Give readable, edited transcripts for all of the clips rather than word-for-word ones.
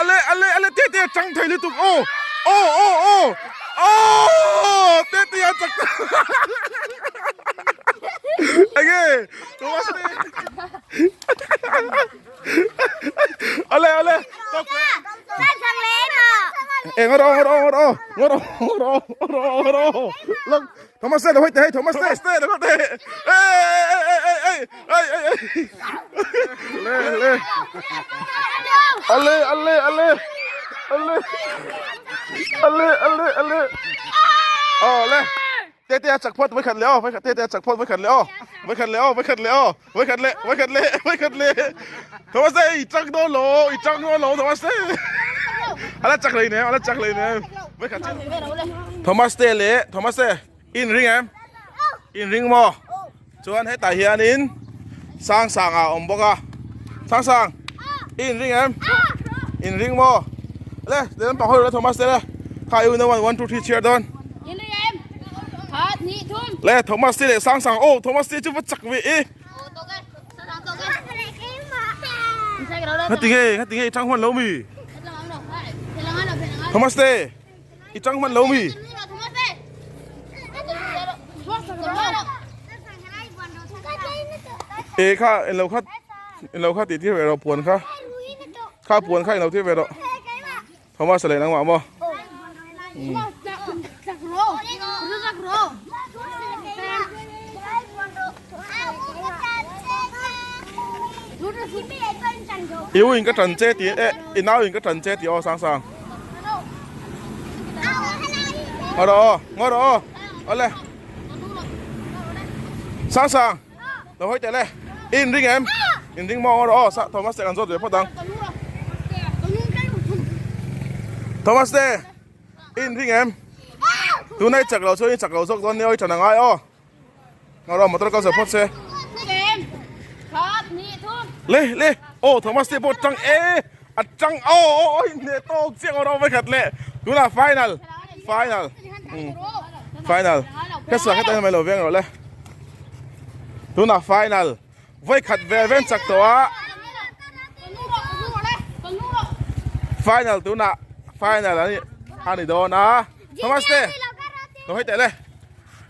Ale ale ale tete a chang thei lutuk aw aw aw aw aw tete a chak ta enge Thomas te ale ale e ngor ngor ngor ngor ngor ngor ngor lok Thomas te lo hoi te hei Thomas te te lo te ê ê ê ê ê ê ê ê le le ale ale ale ale ale ale ale oh le te te a chak phawt vawikhat leh aw vawikhat te te a chak phawt vawikhat leh aw vawikhat leh aw vawikhat leh aw vawikhat leh vawikhat leh vawikhat leh Thomas te i chak dawn lo i chak dawn lo Thomas te ala chak hlei nem ala chak hlei nem vawikhat Thomas te leh Thomas te in ring em in ring maw chuan hetah hianin sang sang ah a awm bawk a sang sang in ring em in ring maw le lehlam pang hawi rawh le Thomas te le kha i unau one two three chhiar dawn le Thomas te leh sang sang aw Thomas te chu va chak ve e ngatinge ngatinge i tang hman lo mi Thomas te i tang hman lo mi e kha en lo kha en lo kha tih tir ve rawh puan kha kha puan kha en lo tir ve rawh Thomas leh nangmah maw I u in ka tan che tih eh i nau in ka tan che tih aw sang sang ngaw rawh aw ngaw rawh aw awle sang sang lo hawi teh le i in ring em in ring maw ngaw rawh aw sa Thomas te kan zawt ve phawt ang Thomas te i in ring em tuna i chak lo chuan i chak lo zawk dawn nia aw i tan a ngai aw. Ngau rawh motor kal zo phawt se. Le le oh Thomas te pawh tang e a tang oh oh oh in tawk chiang rawh vai khat le tuna final final final ka sa khat mai lo veng rawh le tuna final vai khat ve ven chak tawh a final tuna final ani ani dawn a Thomas te lo hei teh le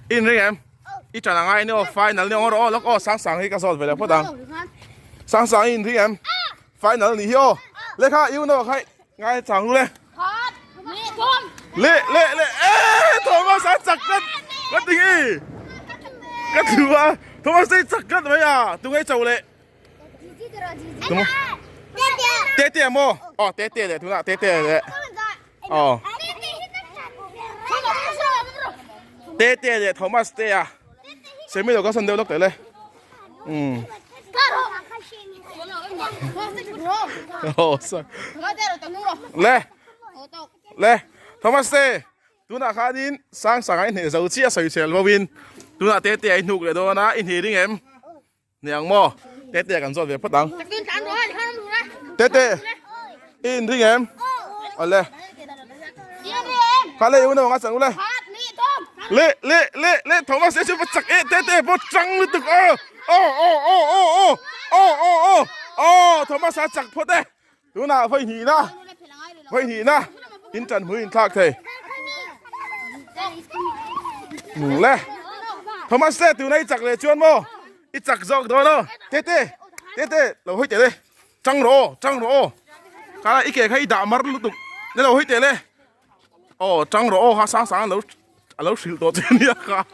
In ring em? I ṭan a ngai ni aw, final ni aw rawh aw, lawk aw, sang sang hi ka zawt ve leh phawt ang. Sang sang hi in ring em? Final ni hi aw. Le kha, you know kha ngai chang lu le. Le le le e Thomas a chak kat ka ti ngi. Ka thu a Thomas ei chak kat mai a, tu ngai chau le. Tumo. Te te mo. Oh te te le tuna te te le. Oh. Te te le Thomas te a. Semi lo ka san deuh lawk teh le. Um. Oh, sorry. Le. Le. Thomas te. Tunah khanin sang sang a i hneh zo chiah sawi chel bo in. Tunah te te a i hnuk leh dawn a i hnih ring em? Niang maw? Tete kan zawt ve phawt ang. Tete, i inring em? Awle. Kha le i unau anga chang ule. Le, le, le, le, Thomas e chu va chak e, Tete pawh chang lutuk aw. Aw, aw, aw, aw, aw, aw, aw, aw, aw, Thomas a chak phawt e. Tunah vawi hnihna, vawi hnihna in ṭan hmui in thlak thei. Le, Thomas te tuna i chak leh chuan maw? I chak zawk dawn aw. Tete, tete, lo hawi teh le. Chang rawh aw, chang rawh aw. Kha i ke kha i dah mar lutuk. Ne lo hawi teh le. Aw, chang rawh aw kha sang sang a lo a lo hrilh tawh che nia kha.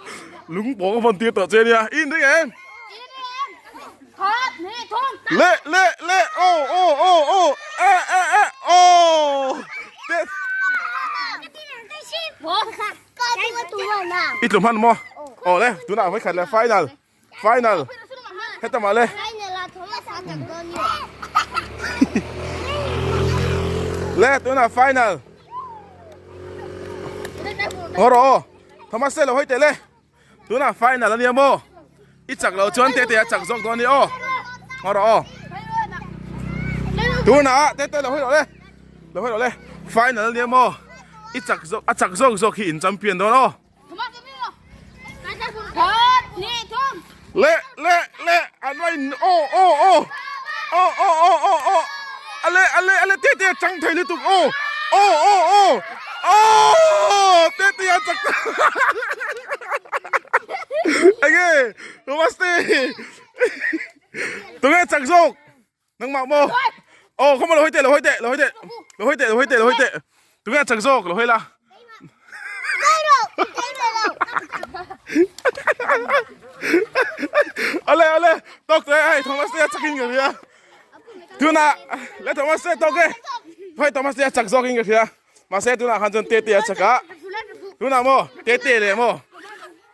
Lung pawh ka vawn tir tawh che nia. I inring em? Le, le, le, aw, aw, aw, aw, e, e, e, aw. Te. I tlu hman maw? Aw le, tunah vawikhat le final. Final. Heta mah le. Le, tunah final. Ngaw rawh aw. Thomas te lo hawi teh le. Tunah final ania maw? I chak lo chuan tete a chak zawk dawn ni aw. Ngaw rawh aw. Tunah tete lo hawi rawh le. Lo hawi rawh le. Final ania maw? I chak zawk a chak zawk zawk hi in champion dawn aw. Le le le an va in aw aw aw aw aw aw aw aw. Ale ale ale tete a chang thei lutuk aw aw aw aw aw tete a chak ta enge Thomas te tunge chak zawk nangmah maw aw khawmaw lo hawi teh lo hawi teh lo hawi teh lo hawi teh lo hawi teh lo hawi teh tunge chak zawk lo hawi la Ale ale tawk teh hei Thomas te a chakin ka hria tunah le Thomas te tawk e hei Thomas te a chak zawkin ka hria mahse tunah khan chuan tete a chak a tunah maw tete leh maw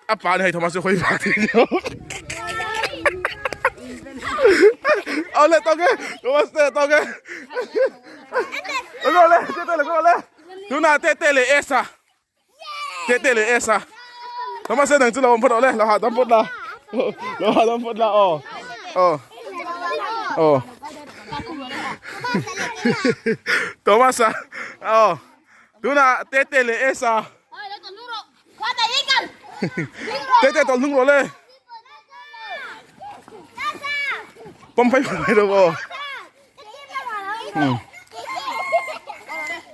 a pa ni hei Thomas chu hawi vak thei ni ale tawk e Thomas te tawk e le tete le le Tunah Tete leh Esa Tete leh Esa Thomas dang chu lo awm phawt rawh le lo hahdam phawt la lo hahdam phawt la aw aw aw Thomas a aw tunah Tete leh Esa Tete tawlh hnung rawh le pawm phei phei rawh aw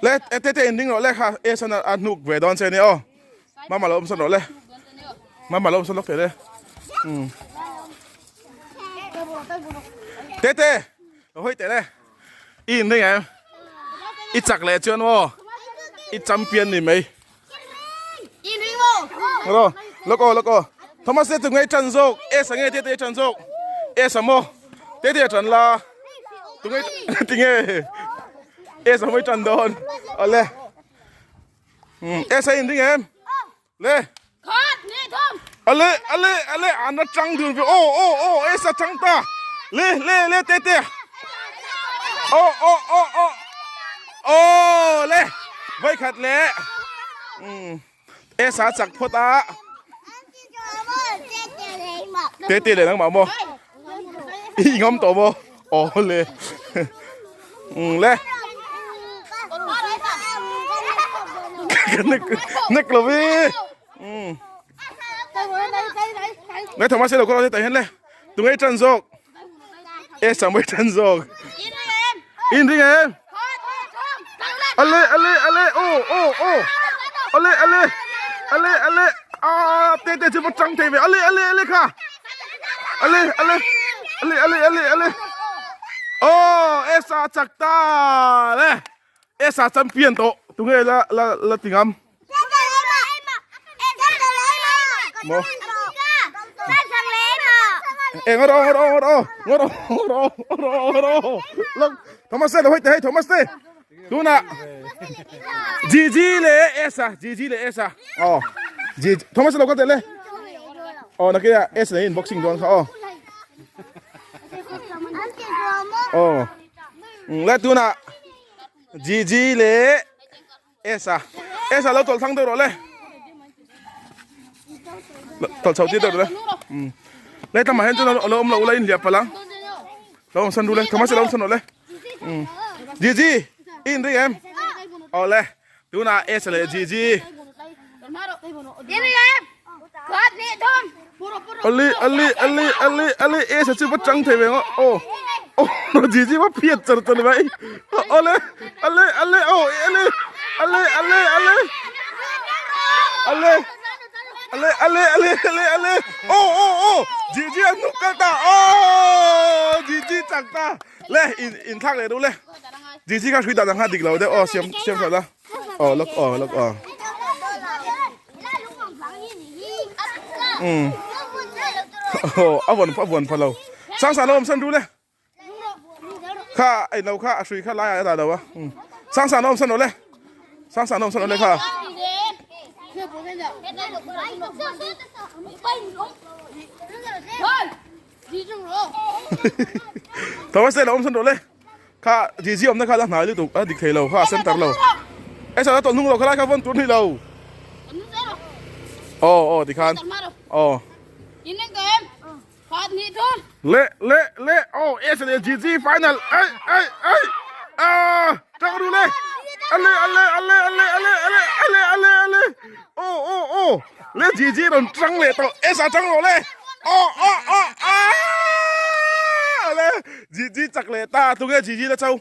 Le te te in ding rawh le kha e san a hnuk ve dawn che ni aw mama lo awm san rawh le mama lo awm san lawk thei le te te lo hawi teh le i in ding em i chak leh chuan maw i champion ni mai Ro lawk aw lawk aw Thomas te tunge tan zawk Esa nge tete tan zawk Esa maw tete tan la tunge tinge Esa mai tan dawn awle Esa in ring em le ale ale ale ana tang dun ve oh oh oh Esa tang ta le le le tete oh oh oh oh Aw le vawikhat leh Esa chak phawt a Tete leh nangmah maw i ngam tawh maw aw le le ka nek nek lo vi Ngai thawm a se lo kawr tah hian le tunge tan zawk Esa mai tan zawk In ring em Ale ale ale o o o Ale ale ale ale a te te chu va tang thei ve ale ale ale kha Ale ale ale ale ale ale Oh Esa chak ta le Esa champion tawh tunge la la la ti ngam Maw Ê ngó đâu ngó đâu ngó đâu ngó đâu ngó đâu ngó đâu ngó đâu Lok Thomas lo hoi te hei Thomas te Tuna Gigi le Esa Gigi le Esa Oh Gigi Thomas lo ka te le Oh nakia Esa in boxing don kha oh Oh Le tuna Gigi le Esa Esa lo tawlh thang deuh rawh le tawlh chho tir deuh rawh le le tlangah hian chuan a lo awm lo ula inhliah palh ang lo awm san ru le Thomas lo awm san rawh le Gigi i inring em aw le tunah Esa leh Gigi Ali ali ali ali ali Esa chu va chang thei ve ang aw aw Gigi va phiat char char mai ale ale ale aw ale ale ale ale ale ale ale ale ale ale aw aw aw Gigi a hnuk kal ta aw Gigi chak ta le in in thlak leh duh le Gigi kha hrui dan ang kha dik lo deuh aw siam siam tha la aw lawk aw lawk aw um aw a vawn a vawn pha lo sang sang lo awm san ru le kha ei lo kha a hrui kha lai ah a dah lo a um sang sang lo awm san rawh le sang sang lo awm san rawh le kha Thomas te lo awm san rawh le kha Gigi awmna kha la hnai lutuk a dik thei lo kha a center lo e sir a tawlh hnung lo kha lai kha vawn tur ni lo aw aw tikhan aw le le le aw e sir Gigi final ai ai ai a tang ru le ale ale ale ale ale ale ale ale ale aw aw aw le Gigi rawn tang leh tawh e sir tang rawh le aw aw aw a le Gigi chak leh ta tunge Gigi la cho.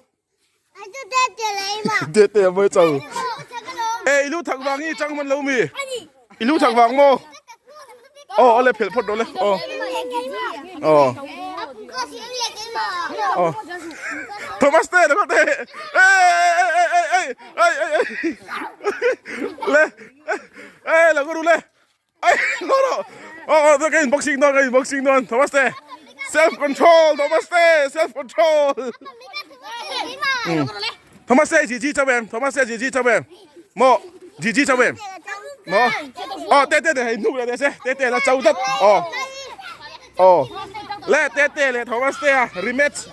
Tete a mawi chau. E i lu thak vang hi chang hman lo mi. I lu thak vang maw? Aw awle phelh phawt rawh le. Aw. Aw. Aw. Thomas te lo te. Ei ei ei ei ei ei ei ei. Le. Ei lo ka ru le. Ai no no. Aw aw ka in boxing dawn ka in boxing dawn Thomas te. Self control Thomas te self control. Thomas te GG chau em Thomas te GG chau em. Mo GG chau em. Mo. Aw te te te hei hnuk le te se te te la chau tlat. Aw. Aw. Le te te le Thomas te a rematch.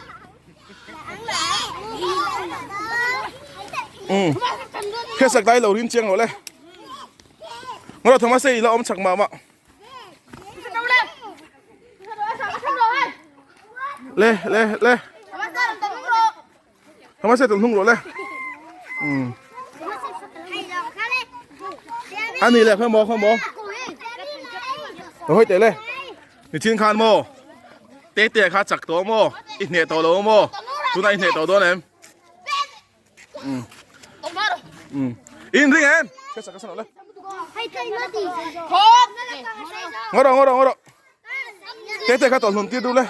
Um. Khesak dai lo rin chiang lo le. Ngawt Thomas i la awm chak mah mah. Le le le. Thomas tawlh hnung rawh le. Um. Ani le khaw maw khaw maw. Lo hawi teh le. Ni chin khan maw. Te te kha chak tawh maw. I hneh tawh lo maw. Tunah i hneh tawh dawn em. In ring em ka sak ka san le ngoro ngoro ngoro te te kha tol hnum tir du le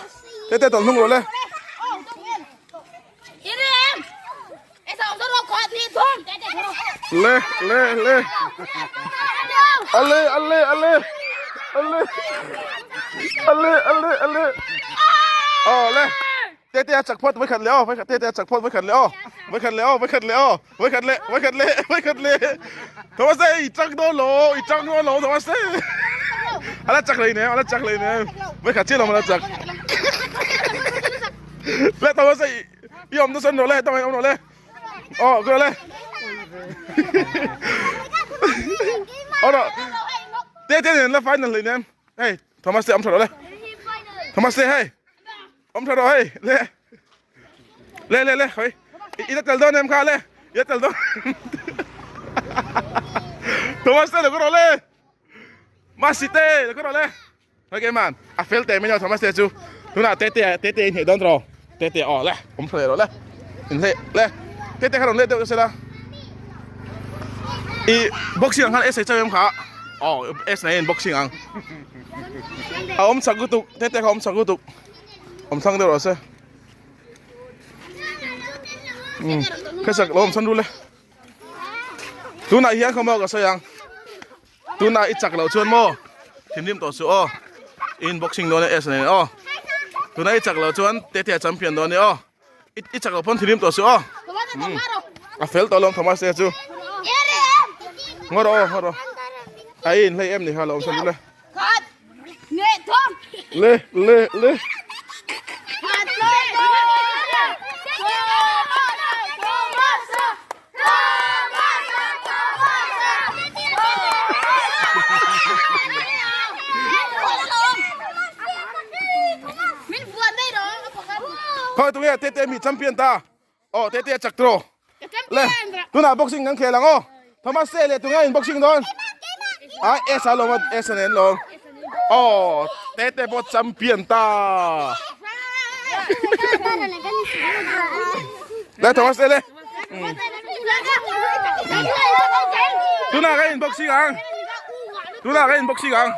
te te tol hnung ro le le le le ale ale ale ale ale ale ale oh le Tete a chak phawt vawikhat leh aw vawikhat tete a chak phawt vawikhat leh aw vawikhat leh aw vawikhat leh aw vawikhat leh vawikhat leh vawikhat leh Thomas i chak dawn lo i chak dawn lo Thomas a la chak hlei nem a la chak hlei nem vawikhat chiah lawm a la chak le Thomas i awm na sawn rawh le tawng in awm rawh le aw ka rawh le aw rawh tete nen la final hlei nem hei Thomas te awm tha rawh le Thomas te hei Awm tha rawh hei le le le le hoi i la tel dawn em kha le i la tel dawn Thomas te lo ka rawh le Masi te lo ka rawh le hoi ke man a fel te mai Thomas te chu tunah te te te te in heh dawn rawh te te aw le awm tha leh rawh le in hleh le te te kha rawn let deuh se la i boxing ang khan S ai chau em kha aw S nei in boxing ang a awm chak lutuk te te kha awm chak lutuk awm thlang deuh rawh se um khesak lo awm chhan ru le tunah hian khaw maw ka sawi ang tunah i chak loh chuan maw thinrim tawh suh aw in boxing dawn e s nen aw tunah i chak loh chuan tete a champion dawn e aw i chak loh pawn thinrim tawh suh aw a fel tawh lawm Thomas te chu ngaw rawh aw ngaw rawh a i inhlei em ni kha lo awm chhan ru le Le le le. Thôi tụi nghe TT mi champion ta. Aw tete a chak tawh le tunah boxing kan khel ang aw Thomas te leh tunga in boxing dawn a S a lawm a S a nen lawm aw tete pawh champion ta le Thomas te le tunah kan in boxing ang tunah kan in boxing ang.